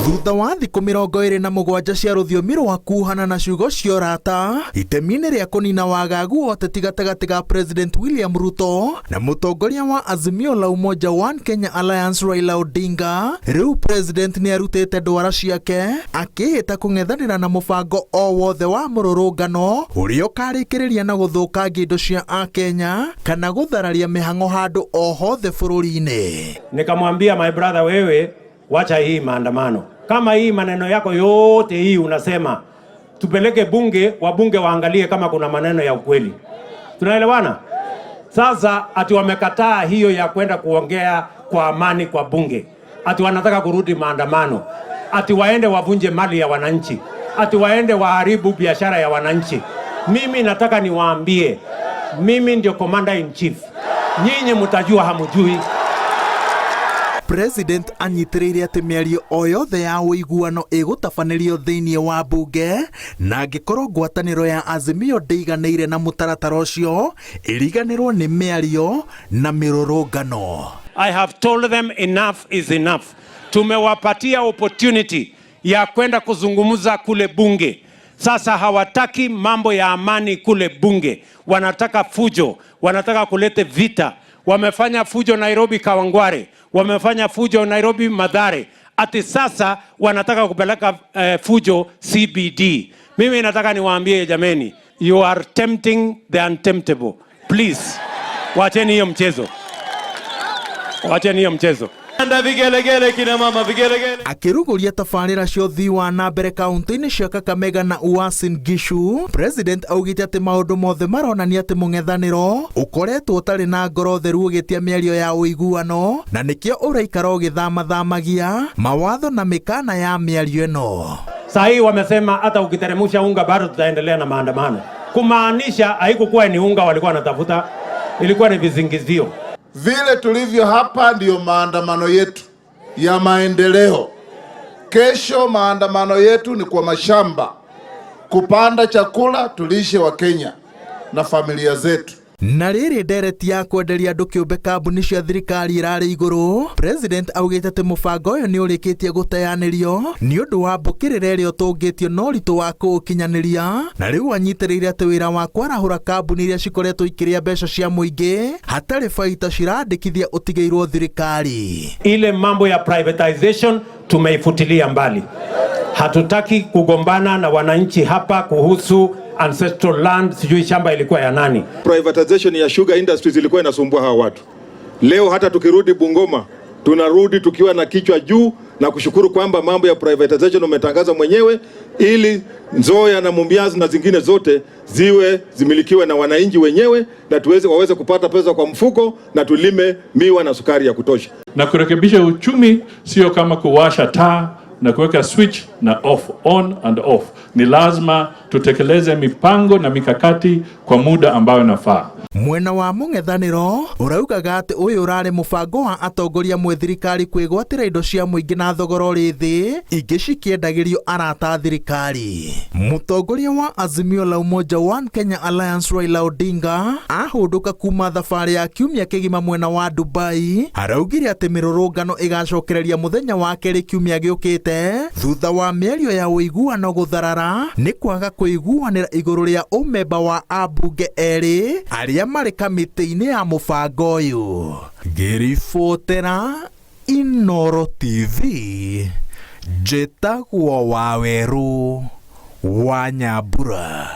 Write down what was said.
Thutha wa thikũ 27 cia rũthiomi rwa kuhana na ciugo cia ũrata itemi-inĩ rĩa kũnina wagagu wa ũteti gatagatĩ ga President William Ruto na mũtongoria wa Azimio la Umoja One Kenya Alliance Raila Odinga, rĩu President nĩ arutĩte ndwara ciake akĩĩhĩta kũng'ethanĩra na mũbango o wothe wa mũrũrũngano ũrĩa ũkarĩkĩrĩria na gũthũkangia indo cia Akenya kana gũthararia mĩhang'o handũ o hothe bũrũri-inĩ. Nikamwambia, "My brother, wewe wacha hii maandamano. Kama hii maneno yako yote hii unasema, tupeleke bunge, wabunge waangalie kama kuna maneno ya ukweli." Tunaelewana? Sasa ati wamekataa hiyo ya kwenda kuongea kwa amani kwa bunge, ati wanataka kurudi maandamano, ati waende wavunje mali ya wananchi, ati waende waharibu biashara ya wananchi. Mimi nataka niwaambie, mimi ndio commander in chief. Nyinyi mtajua hamujui. President anyitĩrĩire atĩ mĩario o yothe ya ũiguano ĩgũtabanĩrio thĩinĩ wa mbunge, na angĩkorwo ngwatanĩro ya Azimio ndĩiganĩire na mũtaratara ũcio, ĩriganĩrwo nĩ mĩario na mĩrũrũngano. I have told them enough is enough. Tumewapatia opportunity ya kwenda kuzungumza kule bunge. Sasa hawataki mambo ya amani kule bunge, wanataka fujo, wanataka kulete vita. Wamefanya fujo Nairobi Kawangware, wamefanya fujo Nairobi Mathare, ati sasa wanataka kupeleka fujo CBD. Mimi nataka niwaambie jameni, you are tempting the untemptable. Please, wacheni hiyo mchezo, wacheni hiyo mchezo. Anda vigelegele kina mama, vigelegele. Akĩrugũria tabarĩra cia ũthii wa na mbere kaunti-inĩ cia Kakamega na Uasin Gishu, President augĩte atĩ maũndũ mothe maronania atĩ mũng'ethanĩro ũkoretwo ũtarĩ na ngoro theru ũgĩtia mĩario ya ũiguano, na nĩkĩo ũraikara ũgĩthamathamagia mawatho na mĩkana ya mĩario ĩno. Saa hii wamesema hata ukiteremsha unga bado tutaendelea na maandamano, kumaanisha haikukuwa ni unga walikuwa wanatafuta, ilikuwa ni visingizio. Vile tulivyo hapa ndiyo maandamano yetu ya maendeleo. Kesho maandamano yetu ni kwa mashamba, kupanda chakula tulishe Wakenya na familia zetu. Na rĩrĩ ndereti ya kwenderia andũ kĩũmbe kambuni cia thirikari ĩrarĩ igũrũ, President augĩte atĩ mũbango ũyũ nĩ ũrĩkĩtie gũteanĩrio nĩ ũndũ wa mbũkĩrĩra ĩrĩa ũtũngĩtio na ũritũ wa kũũkinyanĩria, na rĩu anyitĩrĩire atĩ wĩra wa kwarahũra kambuni iria cikoretwo ikĩrĩa mbeca cia mũingĩ hatarĩ baita cirandĩkithia ũtigĩirwo thirikari. Ile mambo ya privatization tumeifutilia mbali. Hatutaki kugombana na wananchi hapa kuhusu ancestral land, sijui shamba ilikuwa ya nani. Privatization ya sugar industries ilikuwa inasumbua hawa watu. Leo hata tukirudi Bungoma tunarudi tukiwa na kichwa juu na kushukuru kwamba mambo ya privatization umetangaza mwenyewe, ili Nzoia na Mumias na zingine zote ziwe zimilikiwe na wananchi wenyewe, na tuweze waweze kupata pesa kwa mfuko na tulime miwa na sukari ya kutosha. Na kurekebisha uchumi sio kama kuwasha taa na kuweka switch na off, on and off. Ni lazima tutekeleze mipango na mikakati kwa muda ambayo inafaa. Mwena wa mũng'ethanĩro ũraugaga atĩ ũyũ ũrarĩ mũbango wa atongoria mwe thirikari kwĩgwatĩra indo cia mũingĩ na thogora ũrĩ thĩ, ingĩ cikĩendagĩrio arata a thirikari. Mũtongoria wa Azimio la Umoja One Kenya Alliance Raila Odinga ahũndũka kuma thabarĩ ya kiumia kĩgima mwena wa Dubai, araugire atĩ mĩrũrũngano ĩgacokereria mũthenya wa kerĩ kiumia gĩũkĩte thutha wa mĩario ya ũiguano gũtharara nĩ kwaga kũiguanĩra igũrũ rĩa ũmemba wa ambunge erĩ arĩa marĩ kamĩtĩ-inĩ ya mũbango ũyũ. Ngĩribotera Inoro TV, njĩtagwo Wawerũ wa Nyambura.